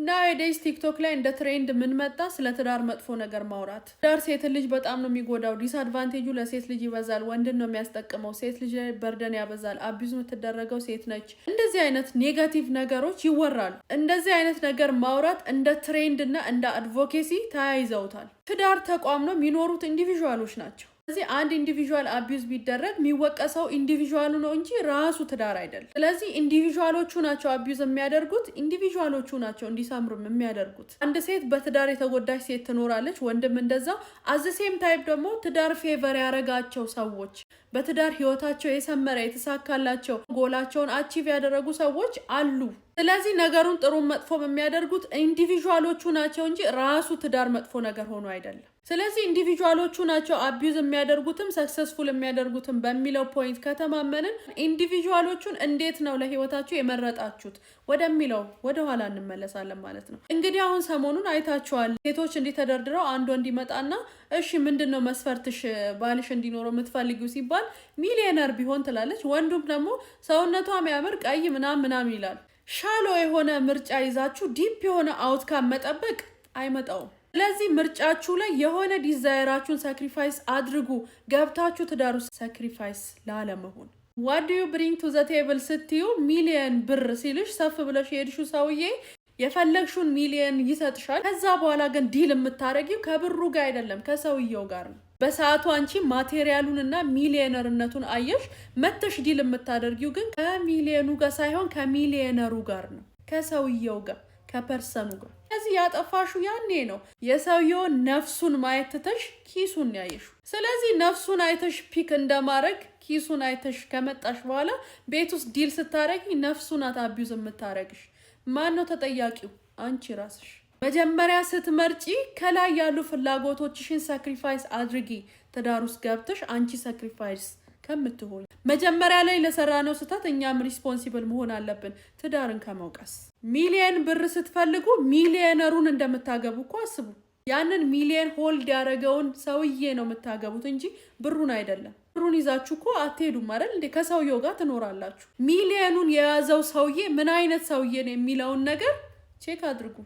Nowadays ቲክቶክ ላይ እንደ trend ምን መጣ? ስለ ትዳር መጥፎ ነገር ማውራት። ትዳር ሴትን ልጅ በጣም ነው የሚጎዳው። Disadvantage ኡ ለሴት ልጅ ይበዛል፣ ወንድን ነው የሚያስጠቅመው። ሴት ልጅ ላይ burden ያበዛል። Abuse የምትደረገው ሴት ነች። እንደዚህ አይነት negative ነገሮች ይወራሉ። እንደዚህ አይነት ነገር ማውራት እንደ trend እና እንደ advocacy ተያይዘውታል። ትዳር ተቋም ነው፣ የሚኖሩት individual ኦች ናቸው። ስለዚህ አንድ individual abuse ቢደረግ የሚወቀሰው individual ኡ ነው እንጂ ራሱ ትዳር አይደለም። ስለዚህ individual ኦቹ ናቸው abuse የሚያደርጉት፣ individual ኦቹ ናቸው እንዲሰምሩም የሚያደርጉት። አንድ ሴት በትዳር የተጎዳች ሴት ትኖራለች፣ ወንድም እንደዛው። At the same time ደግሞ ትዳር favor ያረጋቸው ሰዎች፣ በትዳር ህይወታቸው የሰመረ፣ የተሳካላቸው፣ goal ኣቸውን achieve ያደረጉ ሰዎች አሉ። ስለዚህ ነገሩን ጥሩም መጥፎም የሚያደርጉት individual ኦቹ ናቸው እንጂ ራሱ ትዳር መጥፎ ነገር ሆኖ አይደለም። ስለዚህ individual ኦቹ ናቸው abuse የሚያደርጉትም successful የሚያደርጉትም በሚለው point ከተማመንን individual ኦቹን እንዴት ነው ለህይወታችሁ የመረጣችሁት ወደሚለው ወደኋላ እንመለሳለን ማለት ነው። እንግዲህ አሁን ሰሞኑን አይታችኋል። ሴቶች እንዲህ ተደርድረው አንድ ወንድ ይመጣና እሺ ምንድን ነው መስፈርትሽ ባልሽ እንዲኖረው የምትፈልጊው ሲባል ሚሊዮነር ቢሆን ትላለች። ወንዱም ደግሞ ሰውነቷ የሚያምር፣ ቀይ ምናም ምናም ይላል። Shallow የሆነ ምርጫ ይዛችሁ deep የሆነ outcome መጠበቅ አይመጣውም። ስለዚህ ምርጫችሁ ላይ የሆነ desire ኣችሁን sacrifice አድርጉ። ገብታችሁ ትዳሩ sacrifice ላለመሆን "What do you bring to the table?" ስትዩ ሚሊየን ብር ሲልሽ ሰፍ ብለሽ የሄድሽው ሰውዬ የፈለግሽውን ሚሊየን ይሰጥሻል። ከዛ በኋላ ግን deal የምታደርጊው ከብሩ ጋር አይደለም፣ ከሰውየው ጋር ነው። በሰዓቱ አንቺ material ኡን እና ሚሊየነርነቱን አየሽ። መተሽ deal የምታደርጊው ግን ከሚሊየኑ ጋር ሳይሆን ከሚሊየነሩ ጋር ነው፣ ከሰውየው ጋር፣ ከ person ኡ ጋር። ስለዚህ ያጠፋሹ ያኔ ነው። የሰውየውን ነፍሱን ማየት ትተሽ ኪሱን ያየሹ። ስለዚህ ነፍሱን አይተሽ pick እንደማድረግ ኪሱን አይተሽ ከመጣሽ በኋላ ቤት ውስጥ deal ስታረጊ ነፍሱ ናት abuse የምታረግሽ። ማን ነው ተጠያቂው? አንቺ ራስሽ። መጀመሪያ ስትመርጪ ከላይ ያሉ ፍላጎቶችሽን sacrifice አድርጊ። ትዳር ውስጥ ገብተሽ አንቺ sacrifice ከምትሆኝ መጀመሪያ ላይ ለሰራነው ስህተት እኛም responsible መሆን አለብን። ትዳርን ከመውቀስ ሚሊየን ብር ስትፈልጉ ሚሊየነሩን እንደምታገቡ እኮ አስቡ። ያንን ሚሊየን hold ያደረገውን ሰውዬ ነው የምታገቡት እንጂ ብሩን አይደለም። ብሩን ይዛችሁ እኮ አትሄዱም አይደል እንዴ? ከሰውየው ጋር ትኖራላችሁ። ሚሊየኑን የያዘው ሰውዬ ምን አይነት ሰውዬ ነው የሚለውን ነገር check አድርጉ።